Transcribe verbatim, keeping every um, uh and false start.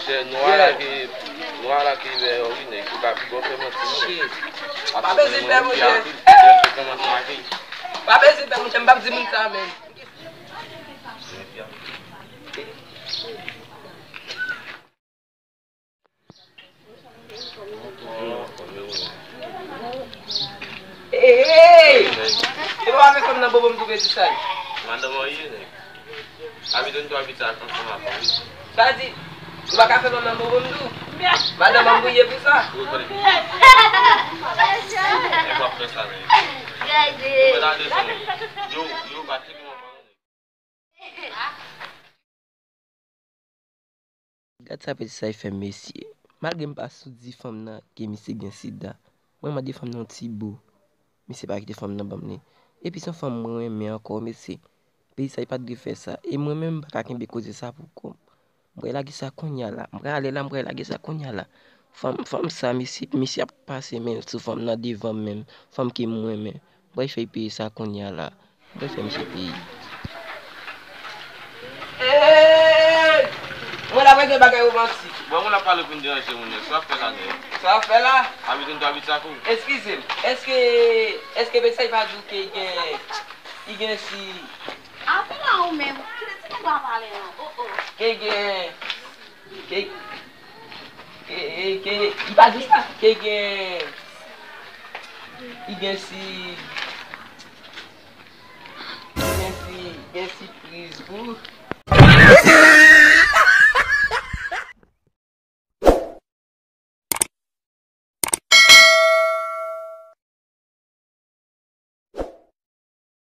monchè, nou ala ke, nou ala ke bèyò wi, nèg, ou ka pi bon fè manti, non. Shit. Pa bezwen pè, monchè. Lè ke kòmanse mache. Pa bezwen pè, monchè, m p ap di moun sa, menm. Hey, hey! E pa avèk fanm nan bobo m tou, Beti Say. Madanm mwen ye, nèg. Abitye n tou abitye ak ansanm ak fanm. Sa di, ou pa ka fè fanm nan bobo m tou? Madanm mwen mouye pou sa. Ou konnen. E pa fè sa, nèg. Yo, yo, yo, pa tcheke yon fanm, nèg. Gad sa Beti Say fè mesye. Malgre m pa sou di fanm nan ke misye gen sida, mwen mande fanm nan yon ti bo. Misye pa kite fanm nan ban m li. Epi se yon fanm mwen renmen ankò, mesye. Beti Say pa t dwe fè sa. E mwen menm, m pa ka kenbe koze sa pou kò m. M pral lage sa kounye a la. M pral ale la, m pral lage sa kounye a la. Fanm, fanm sa, misye, misye ap pase men sou fanm nan devan m menm. Fanm ke m renmen. M pral fè l peye sa kounye a la. Mwen fè misye peyi. Hey! Mwen la pa gen bagay romantik. Bon, mwen la pale pou n deranje moun yo. Sa w ap fè la, nèg? Sa w ap fè la? Abitye n tou abitye ak ou. Eskize m. Èske, èske Beti Say pa di w ke gen, li gen si... Afe la ou menm. Kite ti nèg la pale non. Oh, oh. Ke gen, ke, ke, ke, li pa di sa. Ke gen, li gen si, li gen si, gen sipriz pou